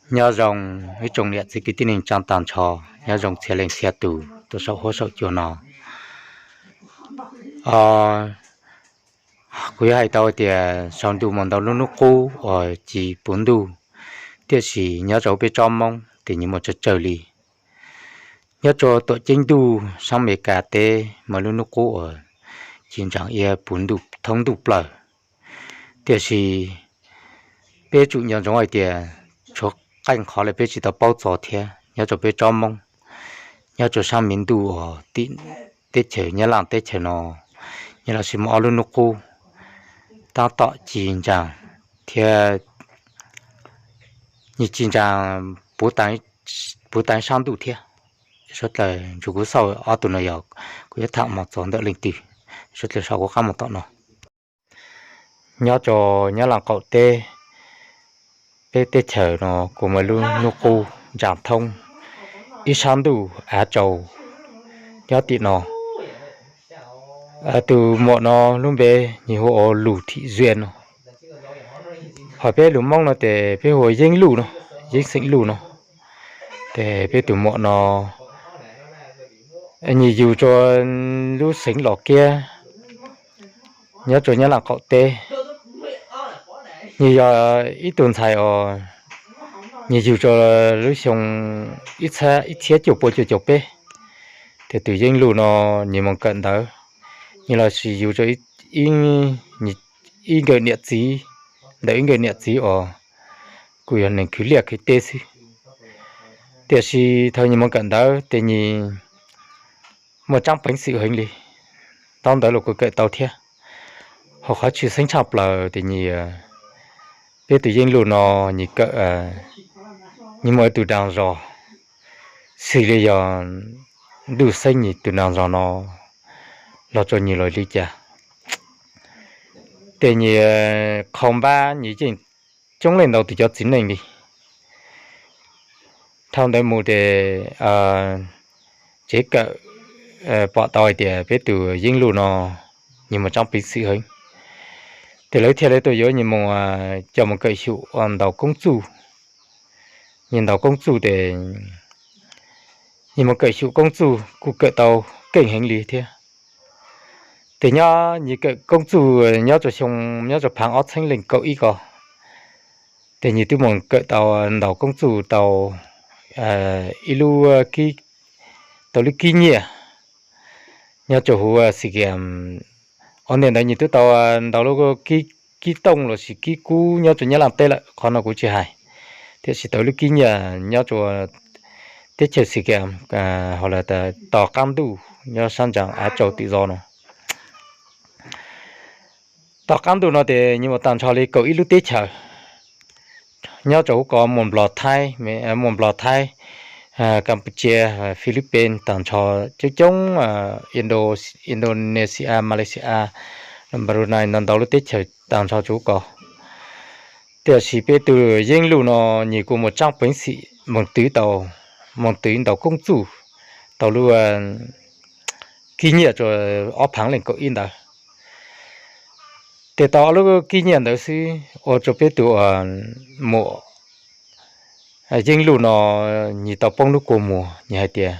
Nyob zoo ib tsoom niam txiv kwv tij neej tsaa taag nrho, nyob zoo txhia leej txhia tus tuaj saum huab saum cua no. Kuv yuav hais tau tias sau ntuj muaj ntau lub nub qub uas ci puv ntuj, tiam sis nyob rau peb tsob Moob tes nyias muaj tsawg tsawg li. Nyob rua tuam ceeb ntuj saab Amelikas teb muaj lub nub qub uas ci ntsaag iab puv ntuj thoob ntuj plaws. Tiam sis peb tsum nco ntsoov hais tias tshuav qee qhov le peb tsi tau paub txog thiab nyob rua peb tsob Moob. Nyob rua saab miv ntuj uas tim teb chaws Nyab Laaj teb chaws no, nyias los sis muaj ob lub nub qub taab tom ci ntsaag thiab nyias ci ntsaag puv taag saab ntuj thiab. Suav dlawg nrug kuv xauj ob tug no yog kuv yuav tham moog txog ntawm leej twg, suav dlawg sau kuv qaab moog tom no. Nyob rua Nyab Laaj qaum teb, peb teb chaws no kuj muaj lub nub qub ntsaag thoob ib saab ntuj av tsaus nyob tim no. Tus muam no lub npe nyias hu ua Lug Thim Zuag no, hos peb lug Moob no tes peb hu ua Yeeb Luj no, Yeeb xeem Luj no. Tes peb tus muam no nyias yug rua lub xeev Los Kiab nyob rua Nyab Laaj qaum teb. Nyias yog ib tug ntxhais os, nyias yug rua lub xyoo ib txhiab cuaj pua cuaj caum peb. Tes tus Yeeb Luj no nyias moog kawm ntawv, nyias los sis yug rua ib nkawm niam txiv, ntawm ib nkawm niam txiv os, kuj yog neeg khwv liaj khwv teb xwb. Tiam sis thaum nyias moog kawm ntawv tes nyias muaj tsaab peev xwm heev li, ntaub ntawv los kuj kawm tau thiab. Hos qhov tshwj xeeb tshaj plaws tes nyias, peb tus Yeeb Luj no nyias kawm, nyias muaj ib tug nraag zog, xws li yog ntuj xeeb nyias tus nraag zog no los rua nyias los li cas, tes nyias qhau npab nyias yeej coob leej ntau tus cov txiv neej li. Dhau ntawd mus tes tsev kawm pom tau hais tias peb tus Yeeb Luj no nyias muaj tsaab peev xwm heev, tes lawv thiaj li tuaj yuav nyias mus coj mus kawm xyum ntaus koob txuj. Nyias ntaus koob txuj tes nyias mus kawm xyum koob txuj kuj kawm tau keej heev li thiab. Tes nyob nyias kawm koob txuj nyob rua xyoo, nyob rua phaav ob txheeb leej kaum ib ko, tes nyias twb mus kawm tau ntaus koob txuj tau ib lub, tau lub kib nyiaj nyob rua huv Sikem. Ua ntej ntawd nyias twb tau ntaus lub kib tooj los sis kib kub nyob rua Nyab Laaj teb lawm, qhov no kuv tsis hais, tiam sis tau lub kib nyiaj nyob rua teb chaws Sikem, hos lawv tos qaab ntuj nyob sab ntsaam av tsaus twm zos no. Tos qaab ntuj no tes nyias mus taag nrho li kaum ib lub teb chaws, nyob rua huv ko muaj Nplog, Thaib, muaj Nplog, Thaib, Kampuchia, Philippines, taag nrho coob coob, Indonesia, Malaysia, Brunei, ntau ntau lub teb chaws taag nrho rua huv ko. Tiam sis peb tug Yeeb Luj no nyias kuj muaj tsaab peev xwm moog twv tau, moog twv ntaus koob txuj tau lub kib nyiaj rua ob phaav leej kaum ib ntawd. Tes tau ob lub kib nyiaj ntawd xwb ua rua peb tug muam Yeeb Luj no nyias tau poob lub kua muag, nyias hais tias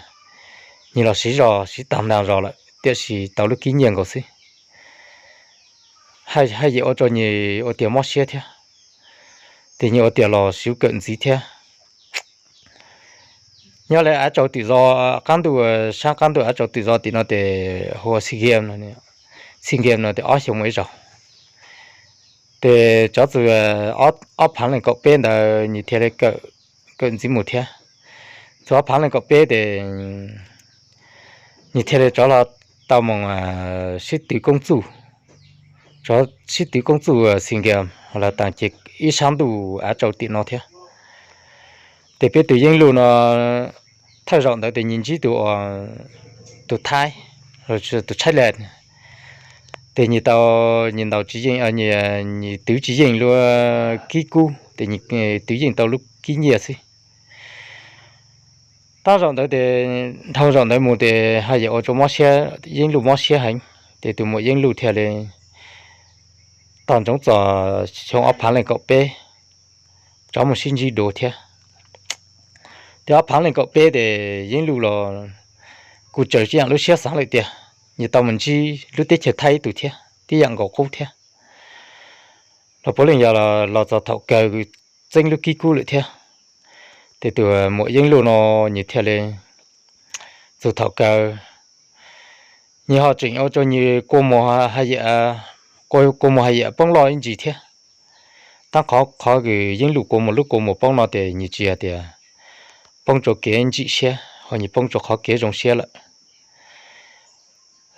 nyias los siv zog siv taag nraag zog lawm tiam sis tau lub kib nyiaj nkaus xwb. Haj yam ua rua nyias ua tiag mob siab thiab, tes nyias ua tiag los siv kawm ntxiv thiab. Nyob le av tsaus twm zos, qaab ntuj, saab qaab ntuj av tsaus twm zos tim no tes hu ua Sikem no, Sikem no tes ob xyoo ib zaug. Tes tsov txug ob phaav leej kaum peb ntawd nyias thiaj li kawm ntxiv mus thiab. Txug ob phaav leej kaum peb tes nyias thiaj li rov los tau moog sib twv koob txuj, rov sib twv koob txuj Sikem los taag ces ib saab ntuj av tsaus tim no thiab. Tes peb tug Yeeb Luj no thawj zaum ntawd tes nyias ntsib tug, tug Thaib, tug Thailand, tes nyias tau, nyias ntaus tsis yeej, nyias twv tsis yeej lub kib kub tes nyias twv yeej tau lub kib nyiaj xwb. Taab zaum ntawd tes, dhau zaum ntawd mus tes haj yam ua rua mob siab, Yeeb Luj mob siab heev, tes tug muam Yeeb Luj thiaj li tog ntsoov txog xyoo ob phaav leej kaum peb rov mus sib ntsib dua thiab. Tes ob phav leej kaum peb tes Yeeb Luj los kuj tsaws tib yam lub siab xaav lawm tias nyias tau mus ntsib lub teb chaws Thaib ib tug thiab tib yam nkaus qub thiab. Los puav leej yog los txog thaum kawg txeeb lub kib kub lawm thiab. Tes tus muam Yeeb Luj no nyias thiaj li txug thaum kawg nyias ho tseem ua rua nyias kua muag, kua muag haj yam poob loj ib ntsis thiab. Tab qhov qhov kws Yeeb Luj kua muag lub kua muag poob no tes nyias tsis hais tias poob rua kev ntsim siab, ho nyias poob rua qhov kev zoo siab lawm.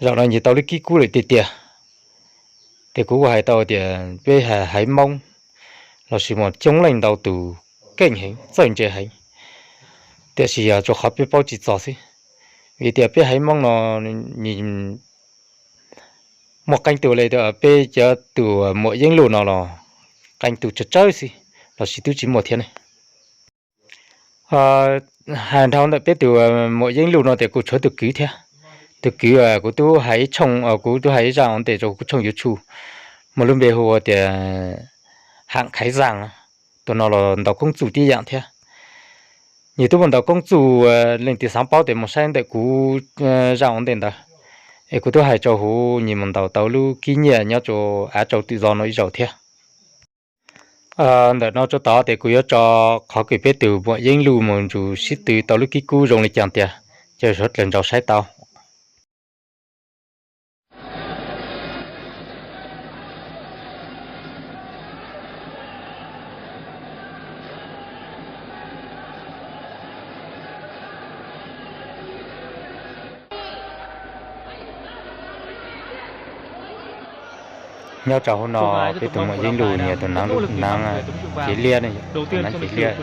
Zaum no nyias tau lub kib kub lawm tiag tiag. Tes kuv kuj hais tau tias peb haiv Moob lossis muaj coob leej ntau tus keej heev txawj ntse heev, tiam sis yog rua qhov peb paub tsis txog xwb. Vim tias peb haiv Moob no nyias muaj qee tug li, peb cov tus muam Yeeb Luj no los qee tug tsawg tsawg xwb, lossis twb tsis muaj thiab ne. Hais dhau ntawm peb tus muam Yeeb Luj no tes kuj tshuav tus kwv thiab. Tus kwv kuv twb hais ib tshooj, kuv twb hais ib zaj ua ntej rau kuv tshooj YouTube, muaj lub npe hu ua tias Ham Khaiv Zaaj. Tus no los ntaus koob txuj tib yam thiab. Nyias twb muaj ntaus koob txuj, leej twg xaav paub tes mus saib ntawm kuv zaj ua ntej ntawd, es kuv twb hais rau huv nyias mus ntaus tau lub kib nyiaj nyob rau av tsau twm zos no ib zaug thiab. Ntawm no rau tod tes kuv yuav tso qhov kws peb tus muam Yeeb Luj mus nrug sib tw tau lub kib kub zoo li cas tiag, caw sawv dlawg nrog saib tau. Nyob rau hauv no peb tus muam Yeeb Luj nyias tus naav lub naav cev liab ne, tus naav cev liab.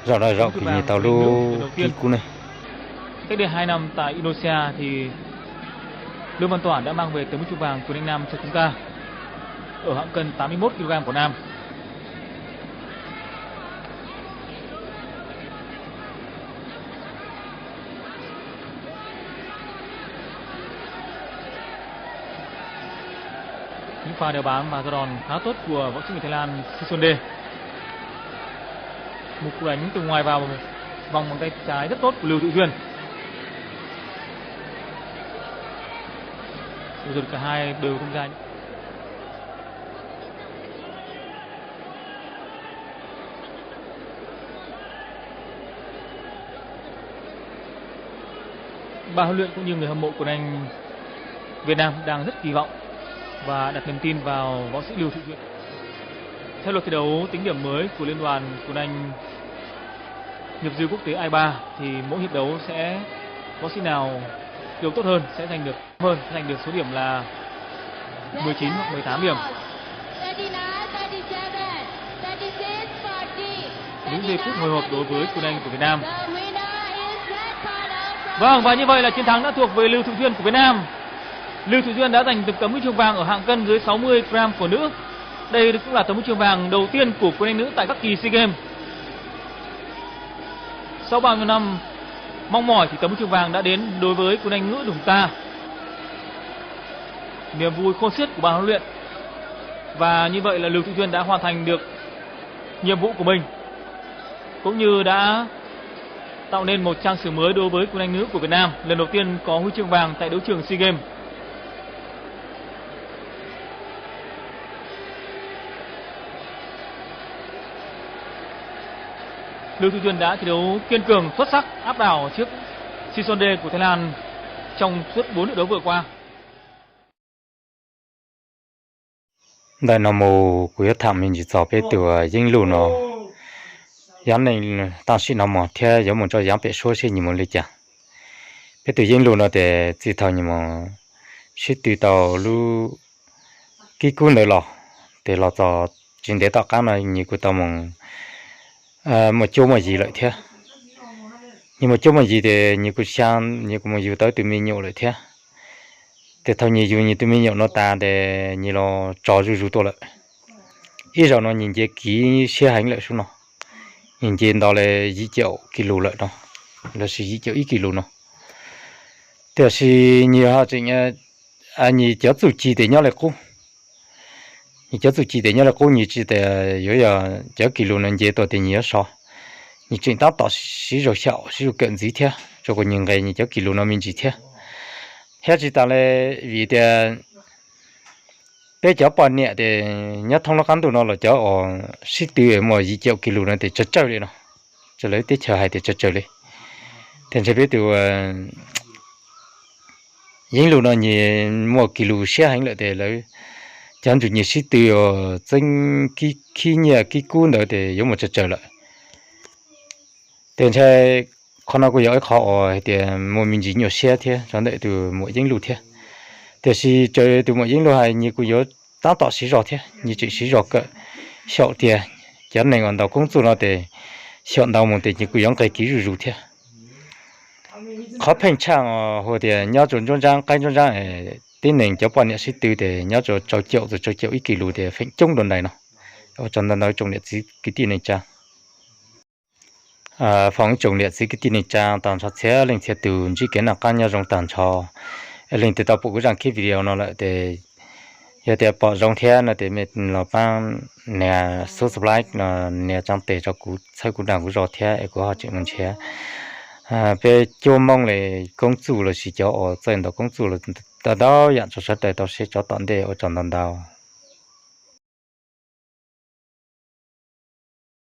Zaum no zaum kws nyias tau lub kib kub ne. Cách đây hai năm tại Indonesia thì Lương Văn Toản đã mang về tấm huy chương vàng cử nhân nam cho chúng ta ở hạng cân tám mươi mốt ki-lô-gam của nam. Những pha đeo bám và ra đòn khá tốt của võ sĩ người Thái Lan Sisonde. Một cú đánh từ ngoài vào vòng bằng tay trái rất tốt của Lưu Thị Duyên. Vừa rồi cả hai đều tung ra những Ban huấn luyện cũng như người hâm mộ cù anh Việt Nam đang rất kỳ vọng và đặt niềm tin vào võ sĩ Lưu Thị Duyên. Theo luật thi đấu tính điểm mới của Liên đoàn cù anh nghiệp dư quốc tế i ba thì mỗi hiệp đấu sẽ võ sĩ nào thi đấu tốt hơn sẽ giành được hơn, sẽ giành được số điểm là mười chín hoặc mười tám điểm. Những giây phút hồi hộp đối với cù anh của Việt Nam. Vâng, và như vậy là chiến thắng đã thuộc về Lưu Thị Duyên của Việt Nam. Lưu Thị Duyên đã giành được tấm huy chương vàng ở hạng cân dưới sáu mươi gram của nữ. Đây cũng là tấm huy chương vàng đầu tiên của cù anh nữ tại các kỳ SEA Games. Sau bao nhiêu năm mong mỏi thì tấm huy chương vàng đã đến đối với cù anh nữ của chúng ta. Niềm vui khôn xiết của ban huấn luyện. Và như vậy là Lưu Thị Duyên đã hoàn thành được nhiệm vụ của mình, cũng như đã tạo nên một trang sử mới đối với cù anh nữ của Việt Nam, lần đầu tiên có huy chương vàng tại đấu trường SEA Games. Lưu Thị Duyên đã thi đấu kiên cường, xuất sắc, áp đảo trước Sisonde của Thái Lan trong suốt bốn lượt đấu vừa qua. Ntawm no mus kuv yuav tham me ntsis txog peb tus Yeeb Luj no, yaav neej tam sim no mus thiab yuav mus rau yaav pem suab seb nyias mus li cas. Peb tus Yeeb Luj no tes txij thaum nyias mus sib tw tau lub kib kub ntawd los, tes los txog tsis ntev tom qab no nyias kuj tau mus muaj cuab muaj yig lawm thiab. Nyias muaj cuab muaj yig tes nyias kuj xyaa nyias kuj mus yug tau ib tug me nyuam lawm thiab. Tes thaum nyias yug nyias tus me nyuam no tas tes nyias los tso zuj zus tuaj lawm. Ib zaug no nyias nce kiv siab heev lawm sub no, nyias nce nto li yim caum kis lus lawm no, lossis yim caum ib kis lus no. Tiam sis nyias ho tseem, nyias cov txuj ci tes nyob li qub. Nyias cov txuj ci tes nyob li qub, nyias tsis tas yuav yog cov kis lus no nce tuaj tes nyias yuav so. nws tseem tab tom siv zog xyaum siv zog kawm ntxiv thiab, tsuas kom nws nqes nws cov kis lus no me ntsis thiab. Thiab tsis tas li, vim tias peb cov poj niam ces nyob thoob lub qab ntuj no los cov uas sib tw muaj yim caum kis lus no ces tsawg tsawg li no, txawm lawv teb chaws hais tias tsawg tsawg li. Ces ntshe peb tus Yeeb Lug no nws muaj kis lus siab heev lawm ces lawv cov ntsuj nyiag sib tw uas txeeb khib nyiaj khib kub ntawd ces yuav muaj tsawg tsawg lawm. Ces ntshe qhov no kuj yog ib qho uas hais tias muaj me ntsis nyuaj siab thiab rau ntawm tus muam Yeeb Lug thiab. Tiam sis raws tus muam Yeeb Lug hais nws kuj yuav tab tom siv zog thiab, nws tseem siv zog kawm xyaum tias cov neeg uas ntaus koob txuj no ces xyaum ntau mus ces nws kuj yuav nqes kis zuj zus thiab. Qhov pheej tshaj hu tias nyob rau nruab nrab qaib nruab nrab, tib neeg cov poj niam sib tw ces nyob rau rau caum txog rau caum ib kis lus ces feem coob dua ntais no. Ua tsaug ntau ntau tsoom niam txiv kwv tij neej tsa. Foom ib tsoom niam txiv kwv tij neej tsa tag nrho txhia leej txhia tus ntsib kev noj qab nyob zoo tag nrho. Leej twg tau pum kuv zaj clip video no lawm ces yog tias pom zoo thiab no ces mej los pab nias subscribe, nias tsaa tes rau kuv txhawb kuv dag kuv zog thiab es kuv ho tseem mus nrhiav peb cuab Moob li koob txuj lossis cov uas txawj ntaus koob txuj los ntau ntau yam rau sawv daws tau saib tso tom ntej. Ua tsaug ntau ntau.